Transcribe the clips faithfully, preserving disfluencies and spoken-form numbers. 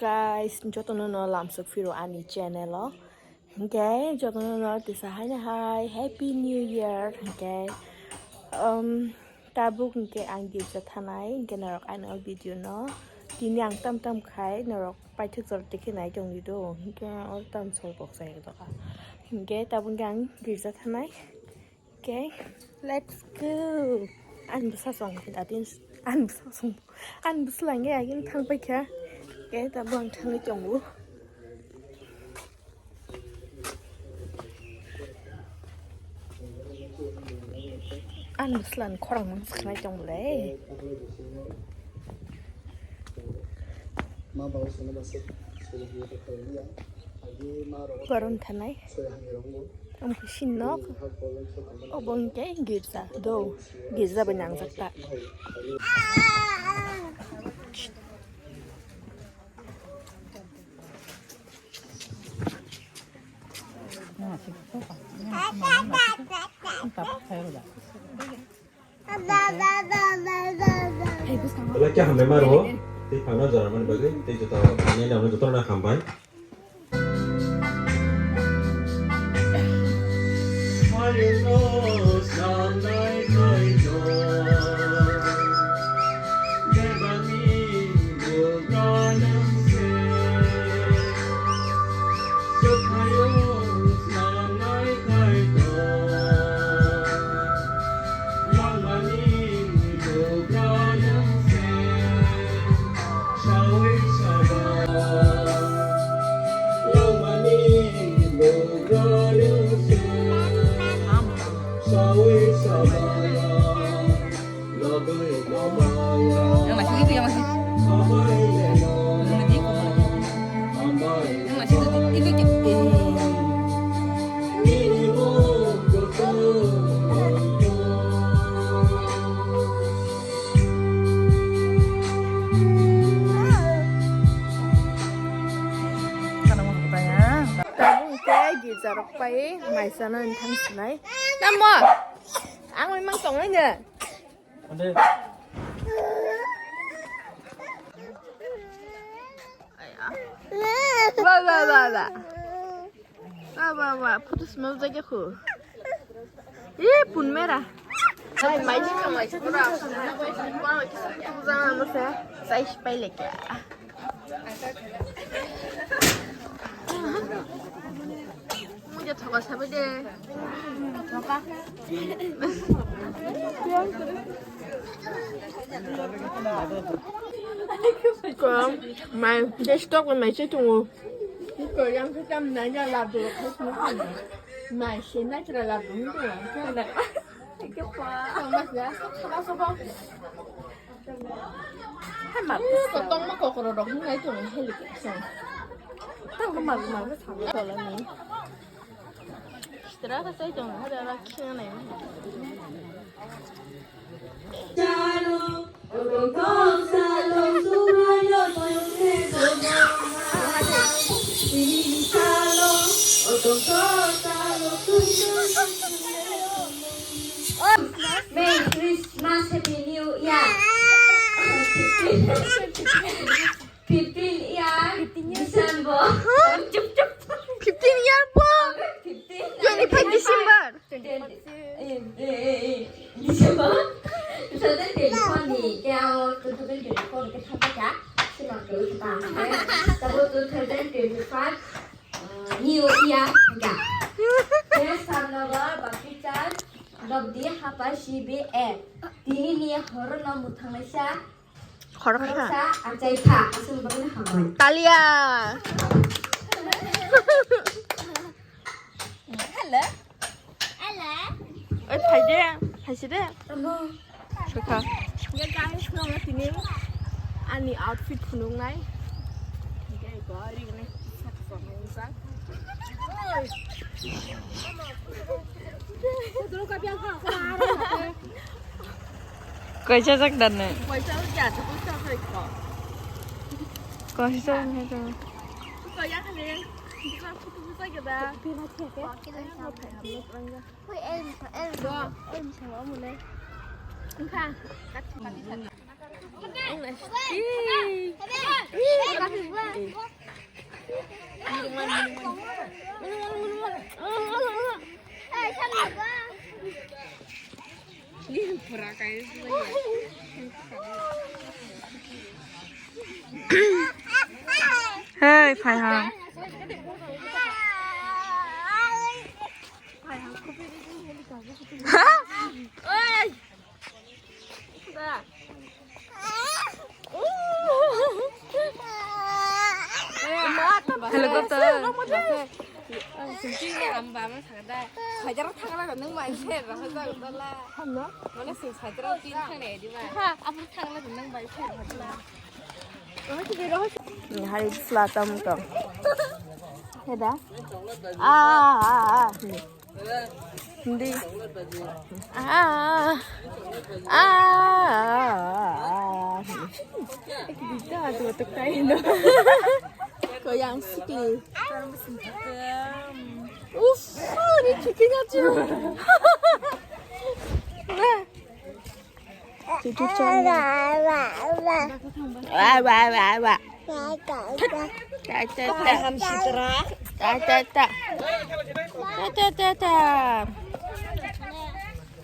Guys, jotono no lamsok phiro ani channel o. Hingke jotono no tisa haino hai Happy New Year. Hingke, um, tabuk hingke ang girja thanai, hingke norok ano video no tini ang tam tam khai norok paithak jora tikhe nai tongdi do. Hingke o tam soi kok sai doka. Hingke tabuk hingke ang girja thanai. Okay, let's go. Ang bwsa song khe datin, ang bwsa song, ang bwsa langya agin thang paikha. Okay, tabuk ang thangwi tongo. Ang bwslan khorang mang swkhnai tong le. Koron thanai. Ang khe sin nok. Obo hingke girja do. Girja bai nangjak ta. Belai khe hambai ma rwo, tei phano jora mani bagwi, tei joto nai nang joto no hambai. Yang lagi itu, yang lagi. Yang lagi itu, itu, itu. Tabuk hingke girja rok pai mai chana thang sinai. Tamo? Ang mai mang tongnai ne. Ande. Wa, wa, wa, wa. Wa, wa, wa. Photo sima ujai khe khu. Ih, pun mera. Hai, mai se mai se pura. Pura mai se pura. Sai pai le kya. Muja thoka sabi de. Thoka. Ko, mai, desktop ko mai se tungu. Ko yang ke tam nanya ladu. Mai se na tra ladu. Ko na. Ke pa. Mas ya, thoka sobo. Hai ma. Ko tong ma kokoro rok ngai to heli ke so. Tang ko ma ma ko thang ko la ni. Sitra ka sai to ha da ra khina nai. Merry Christmas, Happy New Year. Fifteen year, December. Fifteen year bo. Fifteen. Twenty-five December. Twenty, eh, eh, eh, eh, December. Two thousand twenty-four ni, kaya two thousand twenty-four ni kaya thapa kaya, simak dulu kita. Tapi two thousand twenty-five, eh, New Year, ya. Kaya samnaba, baptisan, nobdi, hapa, C B A. Tini ni horo no muthang laisa. Khoroksa. Khoroksa, achai kha, aswk bagwi hambai. Talia. Hello. Hello. Oi, phai de, phai si de. Abo. Sokha. Ya guys, nang tini ani outfit phunuknai. Gari gani sak sak. Kaisa jak dan ne? Kaisa jak jak, kaisa jak ko. Kaisa jak ne to. Ko ya khale. Dikha photo bu jak da. Hoi, em, em, em, em, em, em. Engkha. Ang na sti. Hey, phai ha. Helicopter. Sini ang bama sakda. Hajar thangla nang mai se rasa dala. Mana sing hajar tin thang ne di ma. Ha, abu thangla nang mai se rasa. Ni hari flat am to. Heda. Ah, ah, ah. Hindi. Ah, ah, ah. Hindi ka atu tuk tayo, no? Koyang sikli. Uff, ni chicken aja. Cucu cantik. Wah, wah, wah, wah. Ta, ta, ta. Ta, ta, ta. Ta, ta, ta, ta.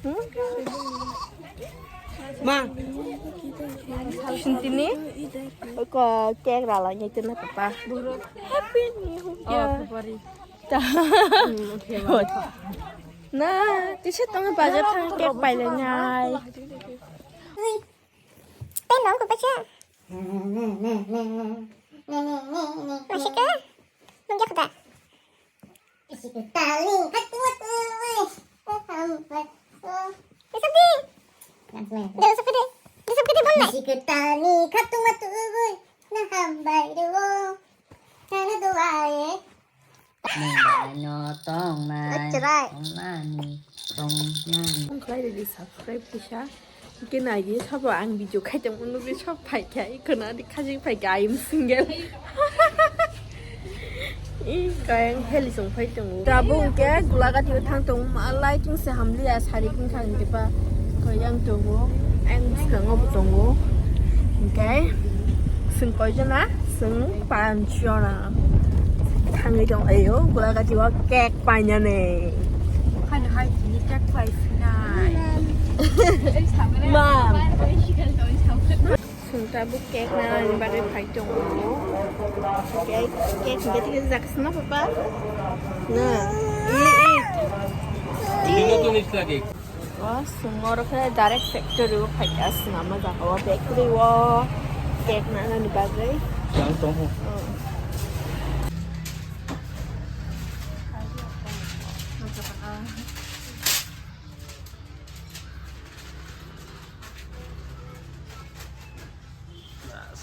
Hmm? Ma. Sintini? Ko cake rala ngitina papa. Happy New Year. Ta. Na, tisa tong bazar thang cake pailainai. Pen dong kupacha. Masika. Nung jak da. Masika tali katu watu. Isap di. Dala isap di. Isap di bol. Masika tali katu watu. Na hambai do. Kana do ai. Mungbai no tongnai, tongnani, tongnani. Ang khlai ridi subscribe kisa. Hingke naidi sabo ang video khaitong unugri sok phaikha, ikhona di khajing phaikha, I am single. I kayang heli song phai tongo. Tabuk hingke Gulagati o thang tongo, ma lighting se hamliya sari hingkha hingke pa kayang tongo, ang bwskango bo tongo. Hingke. Chwng koijona? Chwng panchjona. Thangwi tong ayo, Gulagati o cake painani. Okhani hai tini cake pai sinai. Mam. Chwng tabuk cake nanani bagwi phai tongo. Cake, cake hingke tini jak sino papa. Na. Ini tuh nih lagi. O chwng oro khe direct factory o phaikha, swnamma jaga o bakery o cake nanani bagwi. Yang tong ho. O.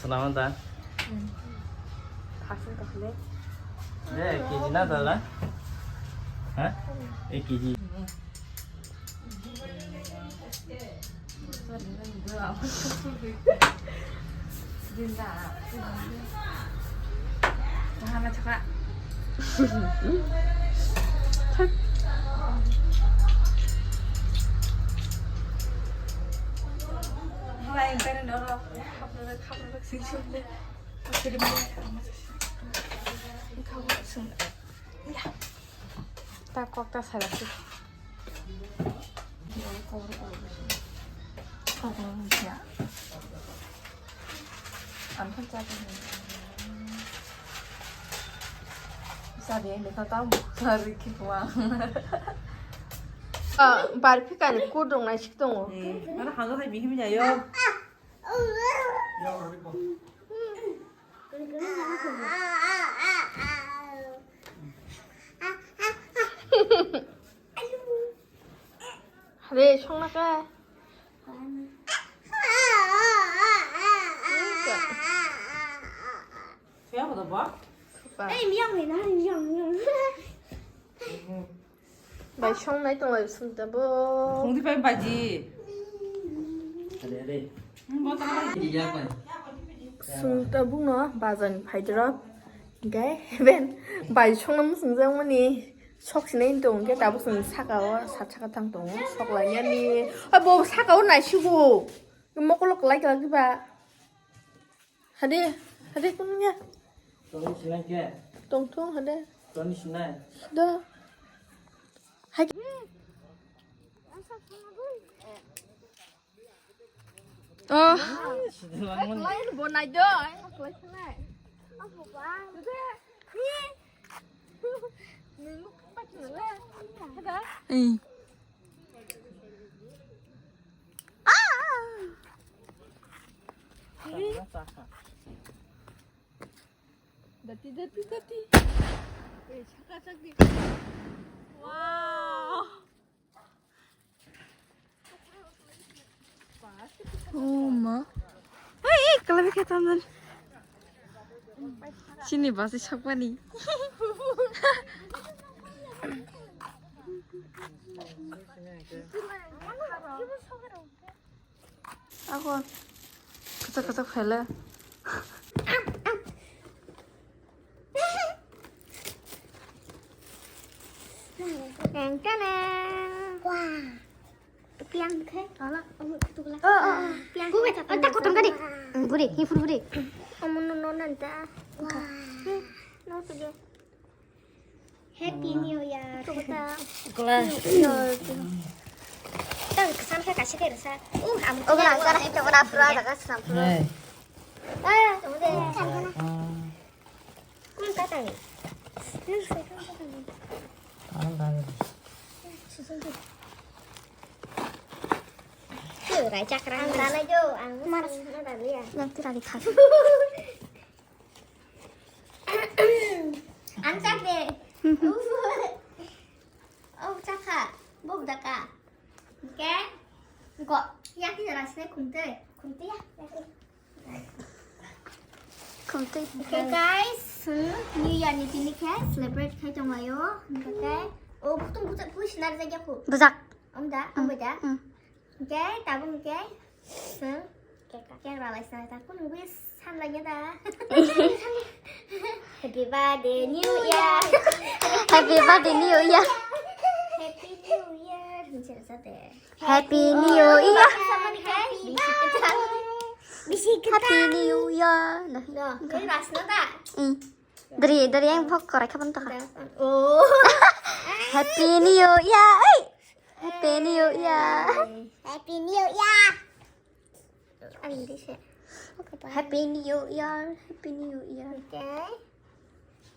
Swnamma da? Hmm. Khasing tokhle. De, K G na dala? Ha? Ek K G. Ta kok ta salak. Ang khe chadi. Chadi, lekha ta mukha rikhi kuwa. Ah, barphi kani kudung nai sik tongo. Eh, mana hanga hai bihim jayo. Hare, songna ka? Siapa tu, Pak? Pak. Eh, miang ni, nah, miang, miang. Bai songnai tongo chwng tabuk. Songdi pai baji. Chwng tabukno bazarni phaidorok. Hingke ben bai songna muchungjakmani sok sinai tong hingke tabuk chwng sakao sat saka tang tongo sok lainani. Abo sakao naisigo. Mokolo kwlai kwlai ba. Hade, Hade kunya. Toni sinai ke? Tong tong hade. Toni sinai. Da. Hai. Oh. Lain bonai do. Eh. Ah. Dati, dati, dati. Eh, saka, saka. Wow. Oh, ma. Hey, hey, kalau bikin tonton. Sini pasti siapa nih? Ako. Kata-kata khela. Teng teng. Wah. Piang khe, ala, omo, tukla. Oh, oh, oh. Piang. Bube, oh, tak kotor tadi. Bure, hi fur bure. Omo, no, no, nanta. Wah. No, tu dia. Happy New Year. Tukla. New Year. Tang kesan khe kasih khe rasa. Uh, am. Oh, kena sana itu kena pura ada kasih sampul. Hey. Ah, tunggu deh. Ah. Kum katang ni. Nang saya kan katang ni. Ang kan. Susun tu. Tu rai cakra. Ang mana jo, ang mar. Mana dah dia? Nang tu rai khas. Ang cak deh. Oh, cakha. Bok daka. Okay? Go. Ya kita rasne kumte. Kumte ya. Ya. Khumtwi. Okay, guys, hmm, New Year ni tini khe celebrate khai tonglaio. Okay. O, kutung kutung pui sinar jagya khu. Bujak. Om da, om da. Hmm. Okay, tabung okay. Hmm. Cake, cake ralai sinar ta kun wish san lagi da. Happy birthday New Year. Happy birthday New Year. Happy New Year. Happy New Year. Happy New Year. Happy New Year. Dari, dari yang pok korai kapan tuh? Oh. Happy New Year. Hey. Happy New Year. Happy New Year. Happy New Year. Happy New Year. Okay.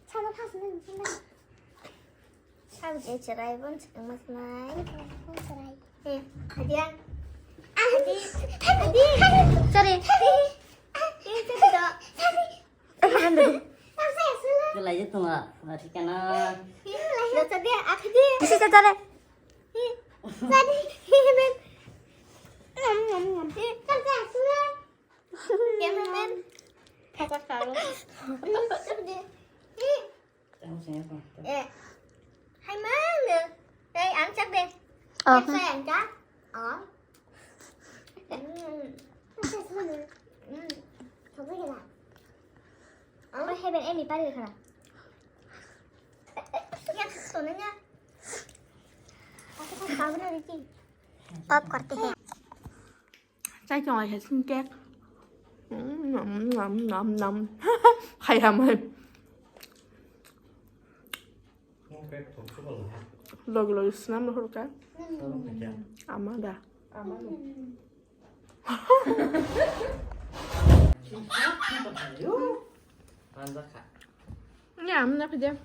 Sama pas nih, sama. Sabe cherai bon chikang mas nai. Cherai. Eh, hadiah. Ah, hadi. Hadi. Sorry. Eh, sorry dok. Sorry. Eh, handa. Kelai je tuma, mati kana. Lo sorry, ah, hadi. Isi sorry. Eh, sorry. Eh, men. Nom, nom, nom. Eh, sorry, sorry. Cameraman. Kakak karo. Eh, sorry. Eh. Eh. Hai mana? Eh, ang cak deh. Oh. Cak saya ang cak. Oh. Hmm. Hmm. Coba ya. Ang heben emi pari kara. Ya, sonanya. Aku tak tahu nanti. Off korte hai. Chai chong ai sin cake. Mm, nom, nom, nom, nom. Khai ham hai. Logi logi snam lo hor ka. Ama da. Ama lo. Nya, amna pide.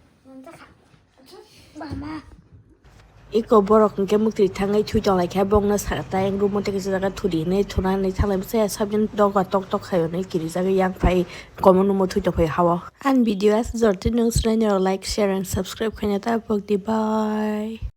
Iko borok hwnkhe mwktwi thangwi thwi tonglaikha, bongno sakha tayang room-o tei kisa jaga thudi hinwi thunani thanglai bwsaya sabjani doga tok tok khaio hinwi kirijagwi yang phai common room-o thwi tongphai ha-o. Ani video aswk jortwi nwng swlainirok like, share and subscribe khaina ta pokdi, bye.